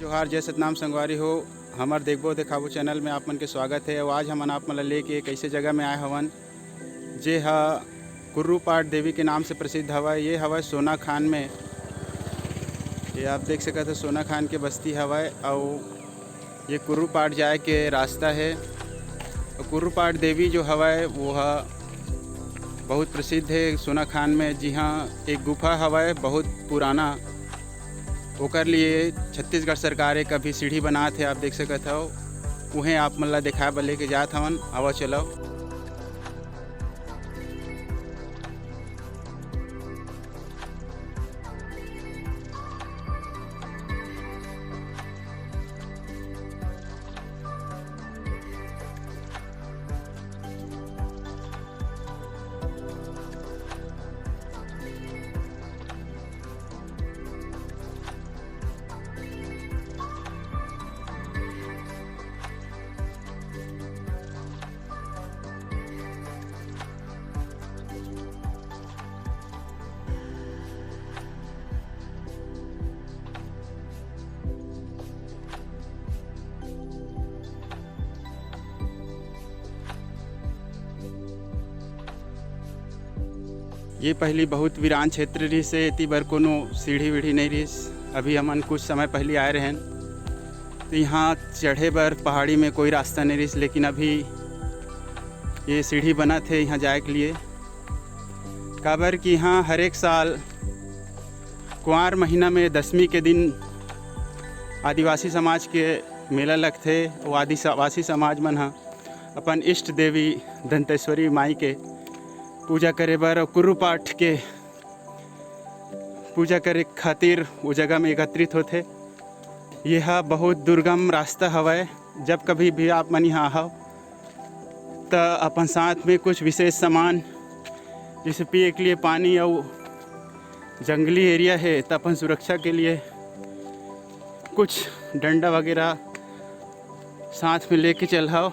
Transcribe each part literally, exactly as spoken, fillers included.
जोहार, जय सतनाम संगवारी हो। हमर देखबो देखाबो चैनल में आप मन के स्वागत है। अउ आज हमन आप मन ला लेके एक ऐसे जगह में आए हवन, जे ह कुर्रूपाट देवी के नाम से प्रसिद्ध हवय। ये हवय सोना खान में, ये आप देख सकत हो, सोना खान के बस्ती हवय। अउ ये कुर्रूपाट जाए के रास्ता है। अउ कुर्रूपाट देवी जो हवय, वो ह बहुत प्रसिद्ध है सोना खान में, जिहाँ एक गुफा हवय बहुत पुराना, ओकर लिए छत्तीसगढ़ सरकार एक अभी सीढ़ी बनात है, आप देख सकत हव। उहें आप मन ला देखाए बर लेके जात हवन। आवा चलव। ये पहली बहुत वीरान क्षेत्र रिहिस हे, एती बर कोनो सीढ़ी-वीढ़ी नइ रिहिस। अभी हमन कुछ समय पहली आए रहेन, तो यहाँ चढ़े बर पहाड़ी में कोई रास्ता नइ रिहिस, लेकिन अभी ये सीढ़ी बनत हे यहाँ जाए के लिए। काबर कि यहाँ हर एक साल कुंवार महीना में दसमी के दिन आदिवासी समाज के मेला लगथे। वो आदिवासी समाज मन ह अपन इष्ट देवी दंतेश्वरी माई के पूजा करे बर अउ कुर्रू पाठ के पूजा करे खातिर वो जगह में एकत्रित होथे। ये ह बहुत दुर्गम रास्ता हवय। जब कभी भी आप मन यहाँ आहव, त अपन साथ में कुछ विशेष सामान, जैसे पिए के लिए पानी अउ जंगली एरिया है, त अपन सुरक्षा के लिए कुछ डंडा वगैरह साथ में लेके चलहव।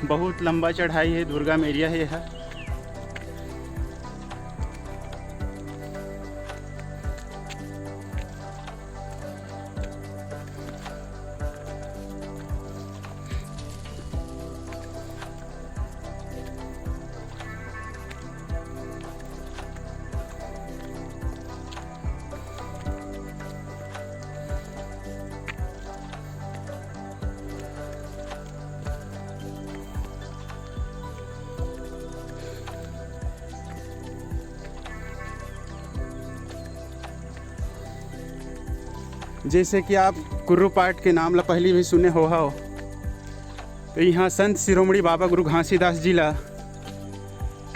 बहुत लंबा चढ़ाई है, दुर्गम एरिया है यह। जैसे कि आप कुर्रू पाट के नाम ला पहली भी सुने हो हव, तो यहाँ संत शिरोमणि बाबा गुरु घासीदास जी ला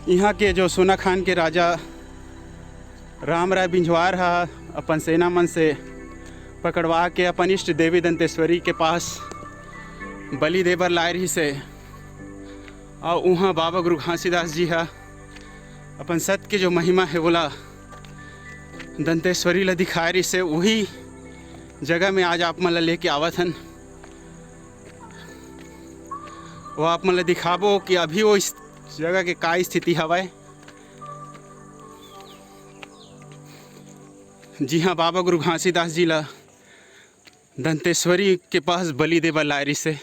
यहाँ के जो सोना खान के राजा राम राय बिंझवार ह अपन सेना मन से पकड़वा के अपन इष्ट देवी दंतेश्वरी के पास बलि दे बर लाए रहिस हे। अउ उहाँ बाबा गुरु घासीदास जी ह अपन सत के जो महिमा हे, ओला दंतेश्वरी ला दिखाए रहिस हे। उही जगह में आज आप मन ला लेके आवत हन। वो आप मन ला दिखाबो कि अभी वो इस जगह के का स्थिति हवय। जी हाँ, बाबा गुरु घासीदास जी ला दंतेश्वरी के पास बलि दे बर लाए रिहिस हे।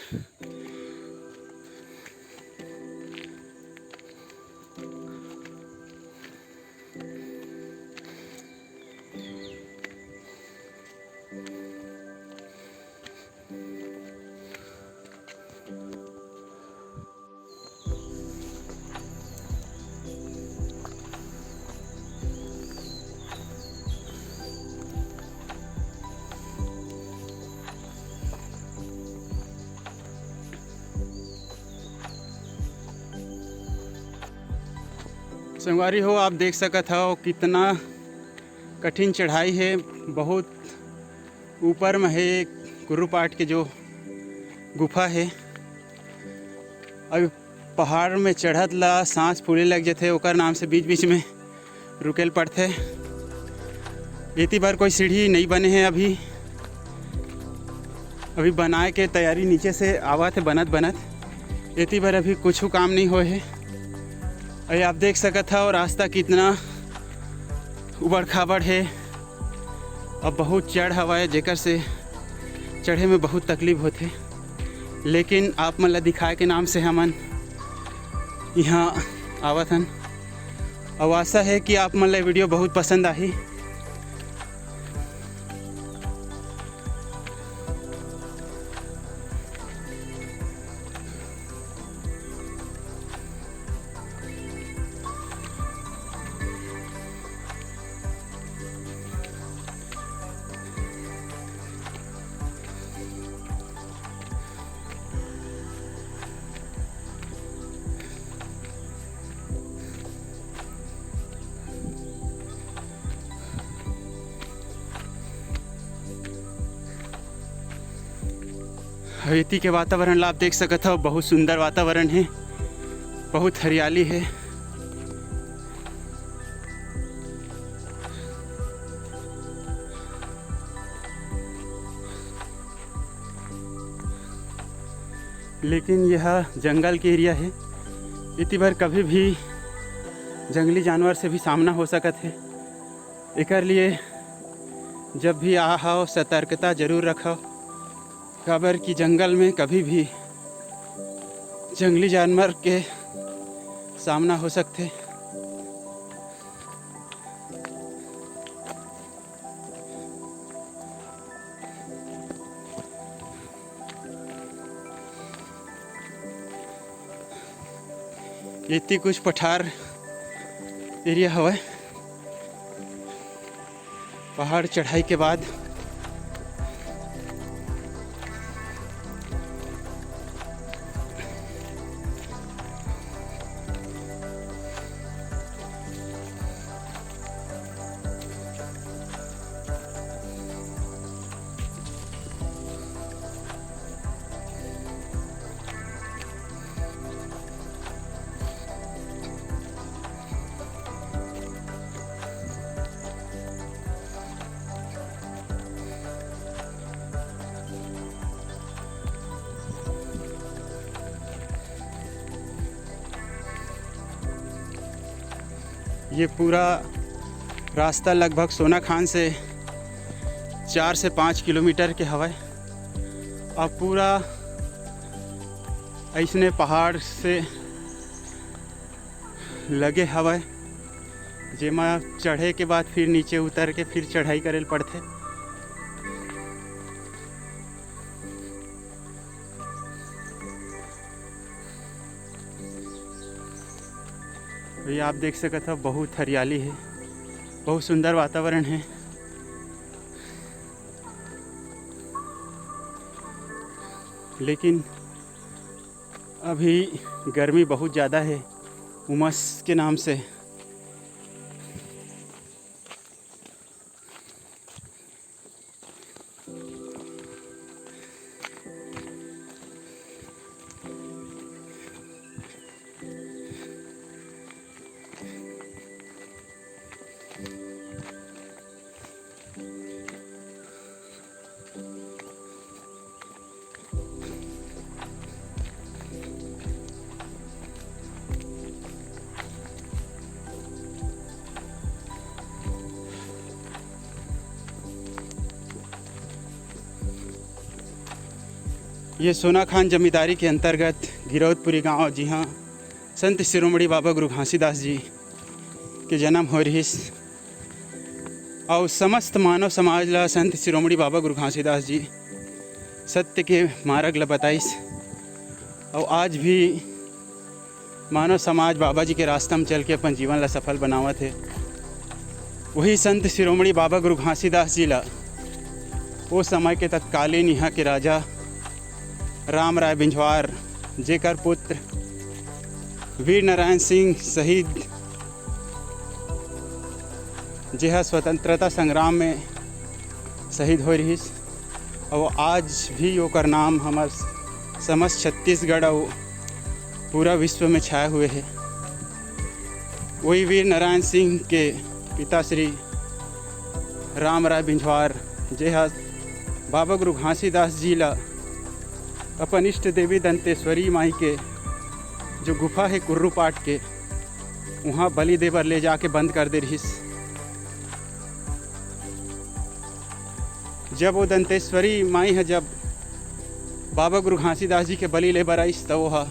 संगवारी हो, आप देख सकत हव कितना कठिन चढ़ाई हे। बहुत ऊपर में हे कुर्रूपाट के जो गुफा हे। अभी पहाड़ में चढ़त ला सांस फूले लग जथे, ओकर नाम से बीच-बीच में रुके ल पड़थे। एती बर कोई सीढ़ी नइ बने हे अभी, अभी बनाए के तैयारी नीचे से आवत हे बनत बनत, एती बर अभी कुछ काम नइ होए हे। अभी आप देख सकत हव रास्ता कितना उबड़ खाबड़ हे, अब बहुत चढ़ हवय, जेकर से चढ़े में बहुत तकलीफ होथे, लेकिन आप मन ला दिखाए के नाम से हमन यहाँ आवत हन। अउ आशा हे कि आप मन ला ये video बहुत पसंद आही। अउ एती के वातावरण ला आप देख सकत हव, बहुत सुंदर वातावरण हे, बहुत हरियाली हे। लेकिन यह जंगल के area हे, एती बर कभी भी जंगली जानवर से भी सामना हो सकत हे। एकर लिए जब भी आ हव, सतर्कता जरूर रखव, काबर कि जंगल में कभी भी जंगली जानवर के सामना हो सकथे। एती कुछ पठार area हवय, पहाड़ चढ़ाई के बाद। ये पूरा रास्ता लगभग सोनाखान से चार से पाँच किलोमीटर के हवय। अब पूरा अइसने पहाड़ से लगे हवय, जेमा चढ़े के बाद फिर नीचे उतर के फिर चढ़ाई करे ल पड़थे। भैया, आप देख सकत हव, बहुत हरियाली हे, बहुत सुंदर वातावरण हे, लेकिन अभी गर्मी बहुत ज़्यादा हे, उमस के नाम से। ये सोनाखान जमींदारी के अंतर्गत गिरौदपुरी गांव, जिहां संत शिरोमणि बाबा गुरु घासीदास जी के जन्म होय रिहिस। अउ समस्त मानव समाज ला संत शिरोमणि बाबा गुरु घासीदास जी सत्य के मार्ग ला बताइस। अउ आज भी मानव समाज बाबा जी के रास्ता में चल के अपन जीवन ला सफल बनावत हे। वही संत शिरोमणि बाबा गुरु घासीदास जी ला ओ समय के तत्कालीन यहाँ के राजा राम राय बिंझवार, जेकर पुत्र वीर नारायण सिंह शहीद, जेहा स्वतंत्रता संग्राम में शहीद होय रिहिस, अउ आज भी ओकर नाम हमर समस्त छत्तीसगढ़ अउ पूरा विश्व में छाए हुए हे। वही वीर नारायण सिंह के पिता श्री राम राय बिंझवार, जे ह बाबा गुरु घासीदास जी ला अपन इष्ट देवी दंतेश्वरी माई के जो गुफा हे कुर्रूपाट के, उहाँ बलि दे बर ले जाके बंद कर दे रिहिस। जब वो दंतेश्वरी माई ह, जब बाबा गुरु घासीदास जी के बलि ले बर आइस, त वो ह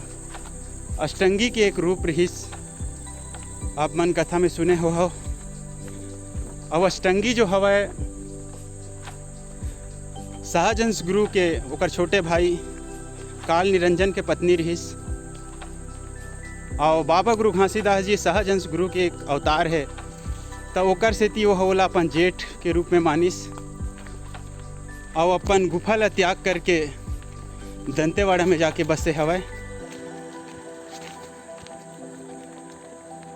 अष्टंगी के एक रूप रिहिस। आप मन कथा में सुने हो, हो। अब अष्टंगी जो हवय, सहजहंस गुरु के, ओकर छोटे भाई काल निरंजन के पत्नी रिहिस। अउ बाबा गुरु घासीदास जी सहजहंस गुरु के एक अवतार हे, त ओकर सेती वो ह ओला अपन जेठ के रूप में मानिस। अउ अपन गुफा ला त्याग करके दंतेवाड़ा में जाके बसे हवय।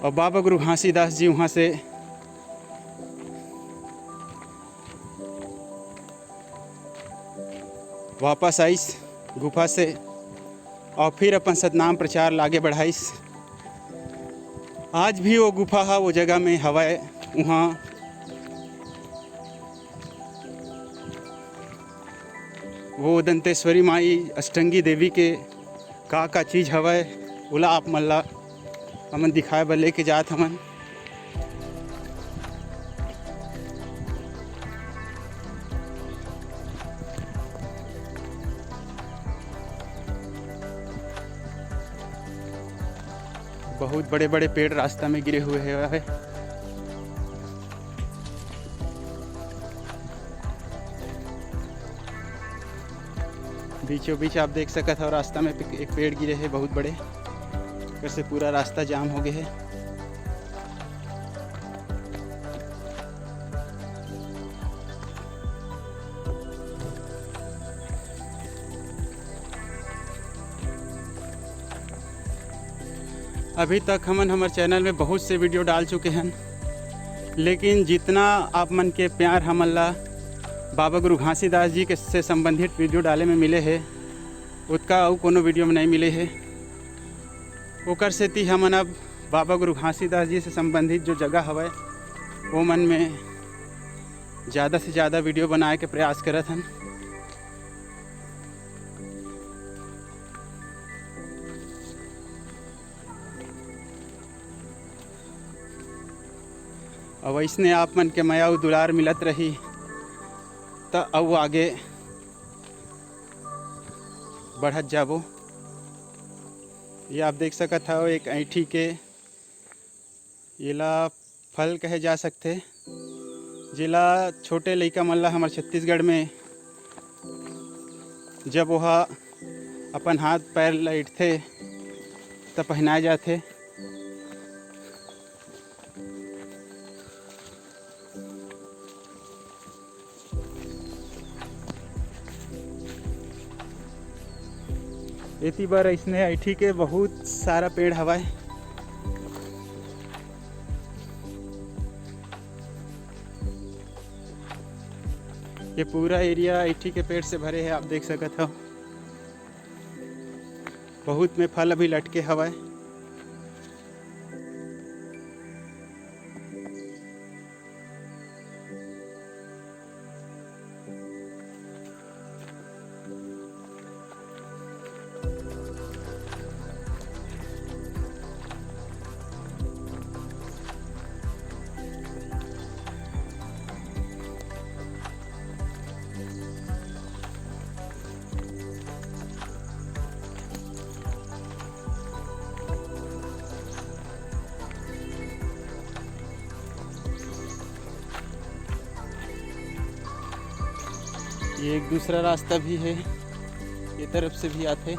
अउ बाबा गुरु घासीदास जी वहाँ से वापस आइस गुफा से, अउ फिर अपन सतनाम प्रचार ला आगे बढ़ाइस। आज भी वो गुफा ह वो जगह में हवय। वहाँ वो दंतेश्वरी माई, अष्टंगी देवी के का का चीज हवय, ओला आप मन ला हमन दिखाए बर लेके जात हवन। बहुत बड़े-बड़े पेड़ रास्ता में गिरे हुए हवय। बीचों बीच आप देख सकत हव, रास्ता में एक पेड़ गिरे हे बहुत बड़े, ओकर से पूरा रास्ता जाम हो गए हे। अभी तक हमन हमर चैनल में बहुत से वीडियो डाल चुके हन, लेकिन जितना आप मन के प्यार हमन ला बाबा गुरु घासीदास जी के से संबंधित वीडियो डाले में मिले हे, ओतका अउ कोनो वीडियो में नहीं मिले हे। ओकर सेती हमन अब बाबा गुरु घासीदास जी से संबंधित जो जगह हवय, वो मन में ज़्यादा से ज़्यादा वीडियो बनाए के प्रयास करत हन। अब अइसने आप मन के मया अउ दुलार मिलत रही, त अउ आगे बढ़त जाबो। ये आप देख सकत हव, एक ऐंठी के, एला फल कहे जा सकथे, जेला छोटे लइका मन ला हमर छत्तीसगढ़ में जब ओहा अपन हाथ पैर ला इठथे, त पहनाए जाथे। एती बर अइसने ऐठी के बहुत सारा पेड़ हवय। ये पूरा एरिया ऐठी के पेड़ से भरे हे, आप देख सकत हव। बहुत में फल अभी लटके हवय। ये एक दूसरा रास्ता भी है, ये तरफ से भी आथे।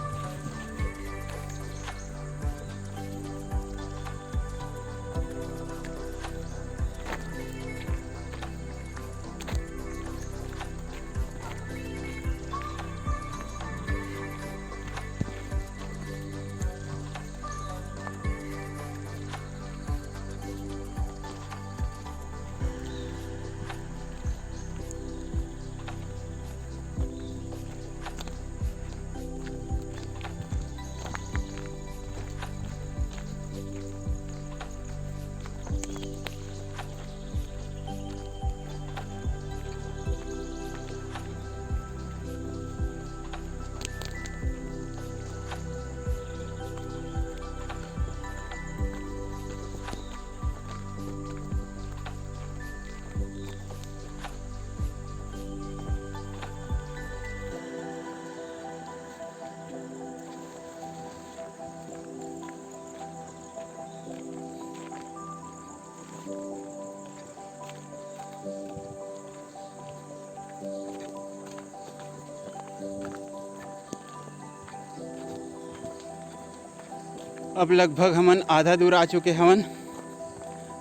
अब लगभग हमन आधा दूर आ चुके हवन,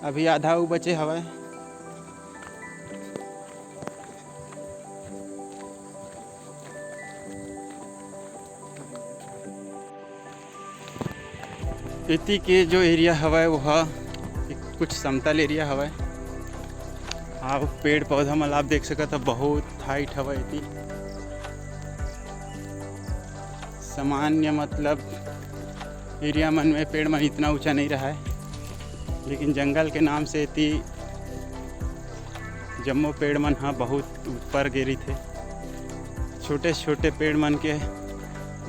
अभी आधा अउ बचे हवय। एती के जो एरिया हवय, वो ह एक कुछ समतल एरिया हवय। आप पेड़ पौधा मन ला आप देख सकत ह, बहुत हाइट हवय एती। सामान्य मतलब एरिया मन में पेड़ मन इतना ऊंचा नहीं रहा है, लेकिन जंगल के नाम से एती जम्मो पेड़ मन ह बहुत ऊपर गे रहिथे। छोटे छोटे पेड़ मन के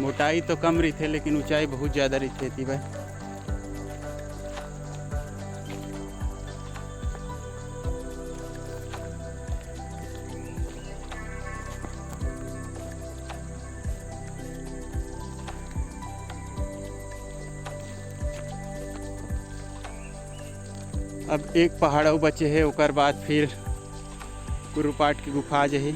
मोटाई तो कम रहिथे, लेकिन ऊंचाई बहुत ज़्यादा रहिथे एती बर। अब एक पहाड़ अउ बचे हे, ओकर बाद फिर कुर्रूपाट के गुफा आ जाही।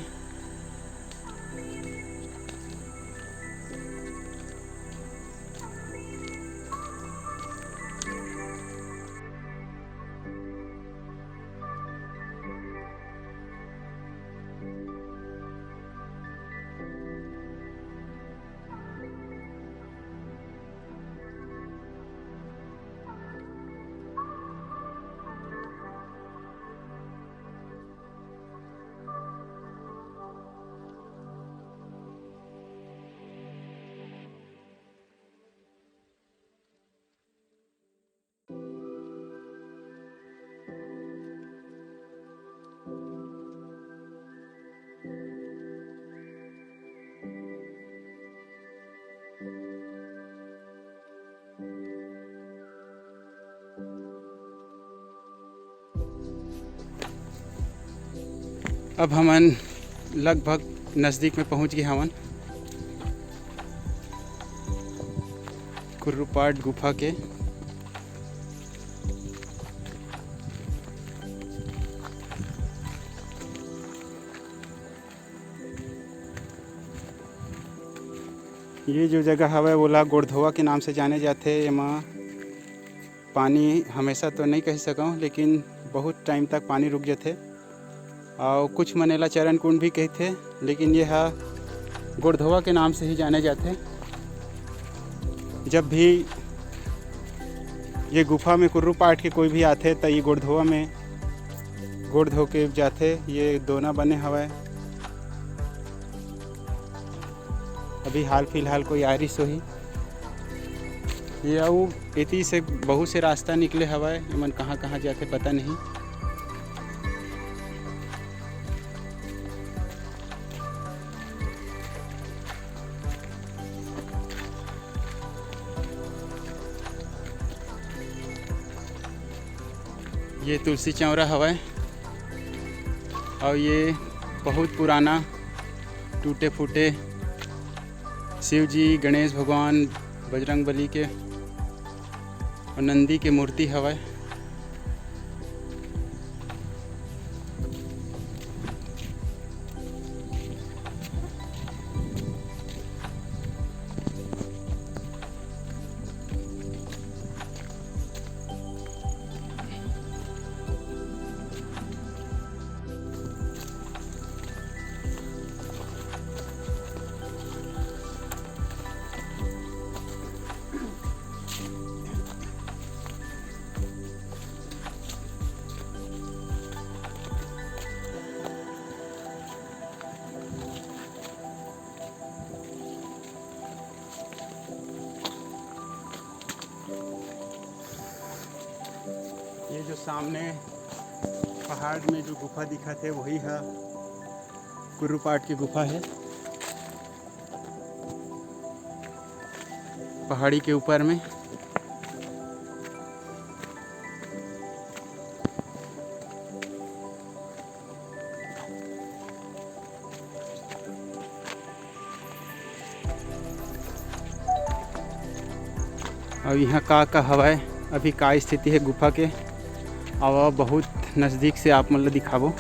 अब हमन लगभग नजदीक में पहुंच गए हवन कुर्रूपाट गुफा के। ये जो जगह हवय, ओला गोड़धोवा के नाम से जाने जाथे। एमा पानी हमेशा तो नहीं कह सकूँ, लेकिन बहुत टाइम तक पानी रुक जथे। और कुछ मन एला चरण कुंड भी कहथे, लेकिन ये हा गोड़धोवा के नाम से ही जाने जाथे। जब भी ये गुफा में कुर्रू पाठ के कोई भी आथे, त ये गोड़धोवा में गोड़ धो के जाथे। ये दोना बने हवय। अभी हाल फिलहाल कोई आरिस होही। ये अउ एती से बहुत से रास्ता निकले हवय, एमन कहाँ कहाँ जाथे पता नहीं। ये तुलसी चौरा हवय और ये बहुत पुराना टूटे फूटे शिव जी, गणेश भगवान, बजरंग बली के और नंदी के मूर्ति हवय। ये जो सामने पहाड़ में जो गुफा दिखत हे, वही ह कुर्रूपाट की गुफा है, पहाड़ी के ऊपर में। अउ इहाँ का का हवय, अभी का स्थिति है गुफा के, अउ बहुत नजदीक से आप मन ल दिखाबो।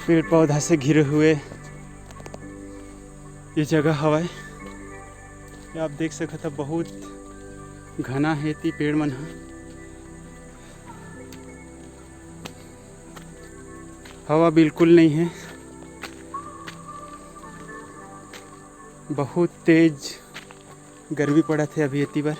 पेड़ पौधा से घिरे हुए ये जगह हवय। ये आप देख सकत ह, बहुत घना हे एती पेड़ मन ह। हवा बिल्कुल नहीं है, बहुत तेज गर्मी पड़त है अभी एती बर।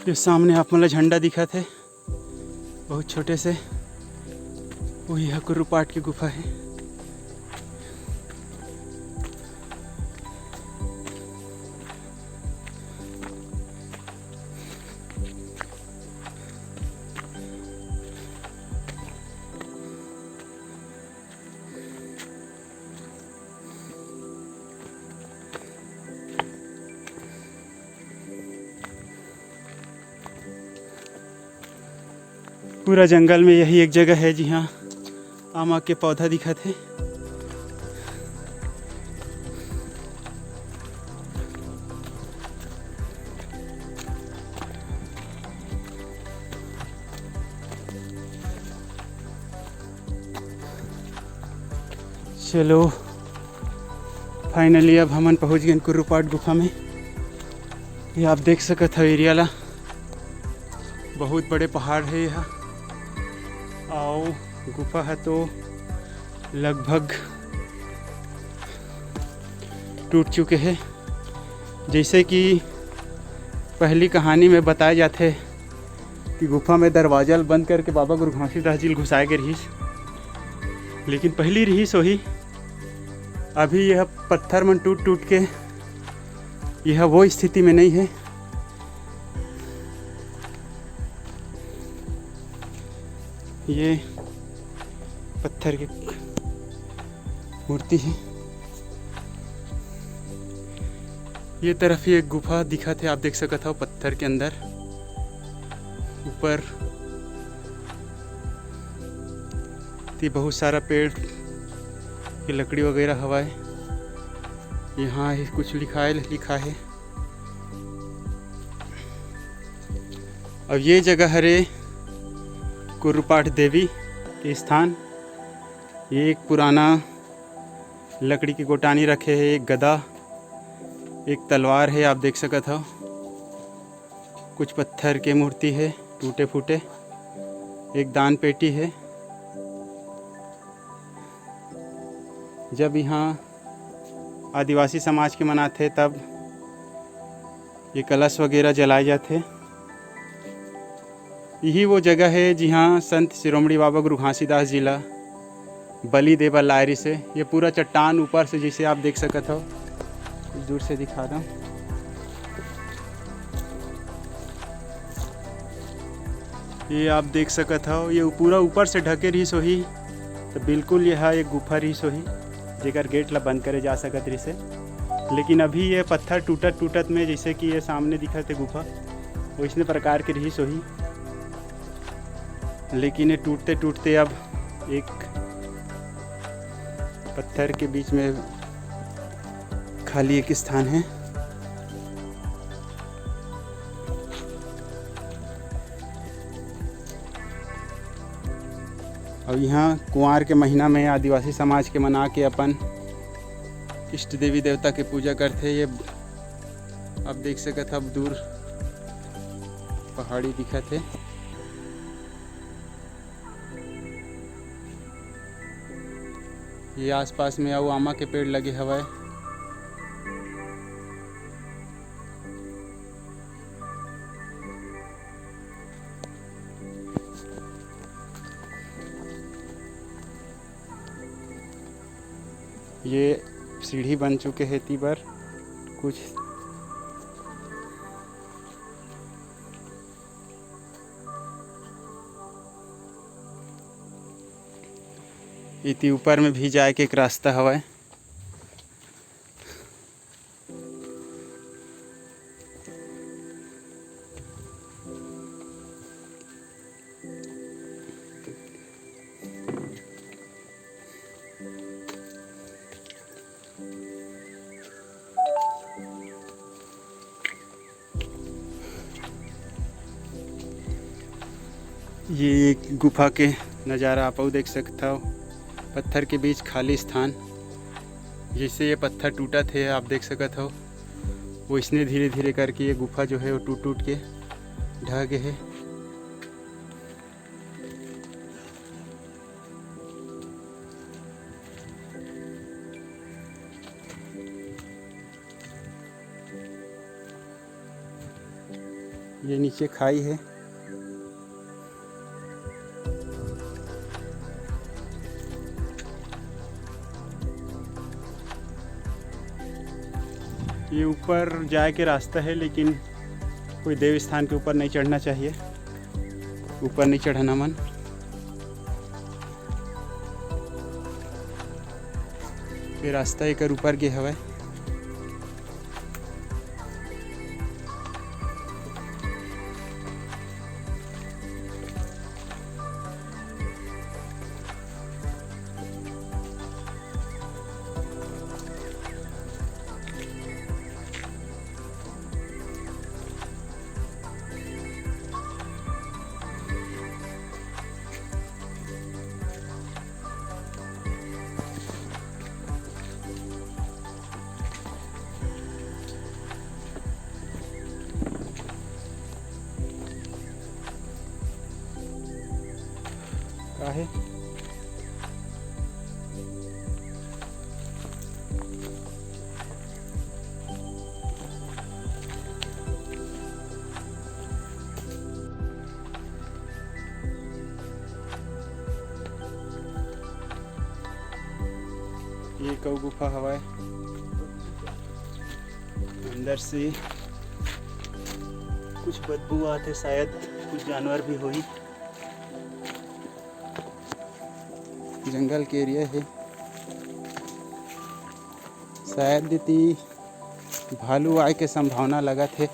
ये सामने आप मन ला झंडा दिखत हे, बहुत छोटे से, वही ह कुर्रुपाट के गुफा हे। पूरा जंगल में यही एक जगह है, जिहाँ आमा के पौधा दिखत हे। चलो, finally अब हमन पहुँच गेन कुर्रुपाट गुफा में। ये आप देख सकत हव area ला, बहुत बड़े पहाड़ हे यहाँ। अउ गुफा ह तो लगभग टूट चुके हे। जैसे कि पहली कहानी में बताए जाथे कि गुफा में दरवाजा ल बंद करके बाबा गुरु घासीदास जी ल घुसाए गे रिहिस, लेकिन पहली रिहिस होही। अभी यह पत्थर मन टूट टूट के यह वो स्थिति में नहीं है। ये पत्थर के मूर्ति हे। ये तरफ ही एक गुफा दिखत हे, आप देख सकत हव, पत्थर के अंदर ऊपर ती बहुत सारा पेड़ के लकड़ी वगैरह हवय। यहाँ ही कुछ लिखाए, लिखा है। अब ये जगह हरे कुर्रुपाठ देवी के स्थान। ये एक पुराना लकड़ी के गोटानी रखे हे, एक गदा, एक तलवार हे, आप देख सकत हव। कुछ पत्थर के मूर्ति हे टूटे फूटे, एक दान पेटी हे। जब यहाँ आदिवासी समाज के मनाथे, तब ये कलश वगैरह जलाए जाथे। यही वो जगह हे, जिहाँ संत शिरोमणि बाबा गुरु घासीदास जी ला बलि दे बर लाए रिहिसे। ये पूरा चट्टान ऊपर से, जैसे आप देख सकत हव, कुछ दूर से दिखा दंव। ये आप देख सकत हव, ये पूरा ऊपर से ढके रिहिस होही, तो बिल्कुल ये ह एक गुफा रिहिस होही, जेकर गेट ला बंद करे जा सकत रिहिसे। लेकिन अभी ये पत्थर टूटत टूटत में, जैसे कि ये सामने दिखत हे गुफा, वैसने प्रकार के रिहिस होही। लेकिन ये टूटते टूटते अब एक पत्थर के बीच में खाली एक स्थान है। अब यहाँ कुंवार के महीना में आदिवासी समाज के मना के अपन इष्ट देवी देवता के पूजा करथे। ये आप देख सकत हव, दूर पहाड़ी दिखत हे। ये आसपास में अउ आमा के पेड़ लगे हवय। ये सीढ़ी बन चुके हे एती बर कुछ। एती ऊपर में भी जाए के एक रास्ता हवय। ये एक गुफा के नज़ारा आप अउ देख सकत हव, पत्थर के बीच खाली स्थान। जैसे ये पत्थर टूटत हे, आप देख सकत हव, वैसने धीरे धीरे करके ये गुफा जो है वो टूट टूट के ढह गए है। ये नीचे खाई है। ये ऊपर जाए के रास्ता है, लेकिन कोई देव स्थान के ऊपर नहीं चढ़ना चाहिए, ऊपर नहीं चढ़ना मन। ये रास्ता एकर ऊपर गे हवय। का हे? ये कऊ गुफा हवय। अंदर से कुछ बदबू आथे, शायद कुछ जानवर भी होही। जंगल के एरिया हे, शायद एती भालू आए के संभावना लगत हे।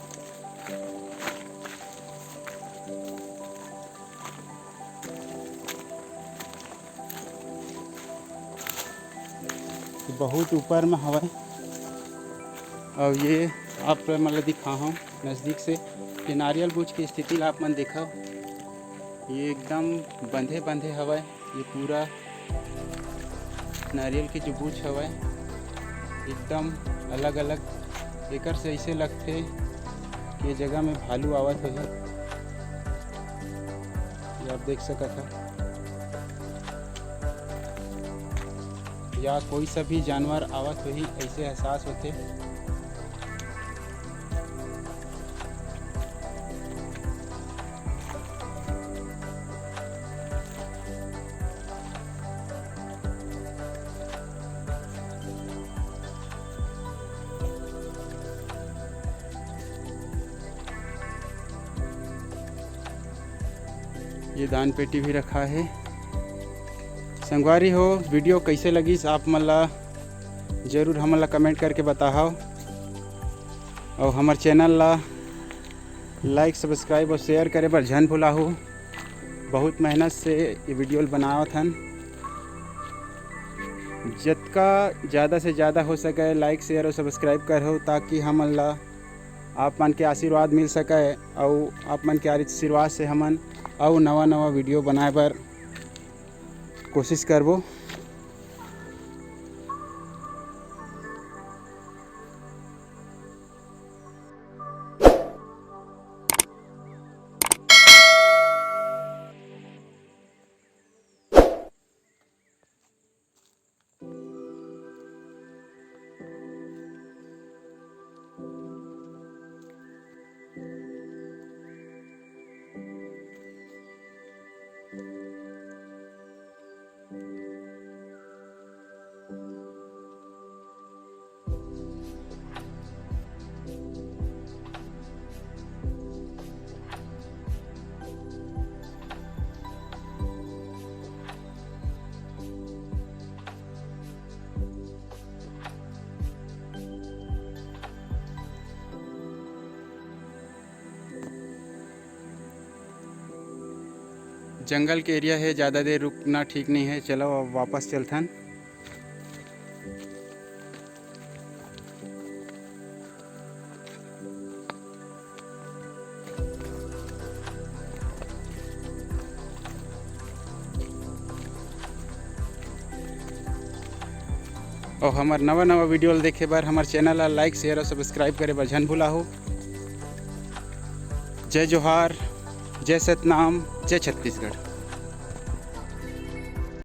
बहुत ऊपर में हवय। अउ ये आप मन ल दिखाहूँ नज़दीक से, ये नारियल बूच के स्थिति ला आप मन देखव, ये एकदम बंधे बंधे हवय। ये पूरा नारियल के जो बूच हवय, एकदम अलग-अलग, एकर से ऐसे लगथे कि ये जगह में भालू आवत होही। ये आप देख सकत हव, या कोई सा भी जानवर आवत होही, ऐसे एहसास होथे। ये दान पेटी भी रखा है। संगवारी हो, video कैसे लगिस आप मन ला जरूर हमन ला comment करके बताहव, और हमर channel ला like, subscribe और share करे बर झन भुलाहू। बहुत मेहनत से ये video ल बनावत हन। जतका ज़्यादा से ज़्यादा हो सके like, share और subscribe करहु, ताकि हमन ला आप मन के आशीर्वाद मिल सके, अउ आप मन के आशीर्वाद से हमन अउ नवा नवा video बनाए बर कोशिश करबो। जंगल के एरिया हे, ज़्यादा देर रुकना ठीक नहीं है। चलो, अब वापस चलथन। और हमर नवा नवा वीडियो ल देखे बर हमर चैनल ला लाइक, शेयर और सब्सक्राइब करे बर झन भुलाहू। जय जोहार, जय सतनाम, जय छत्तीसगढ़।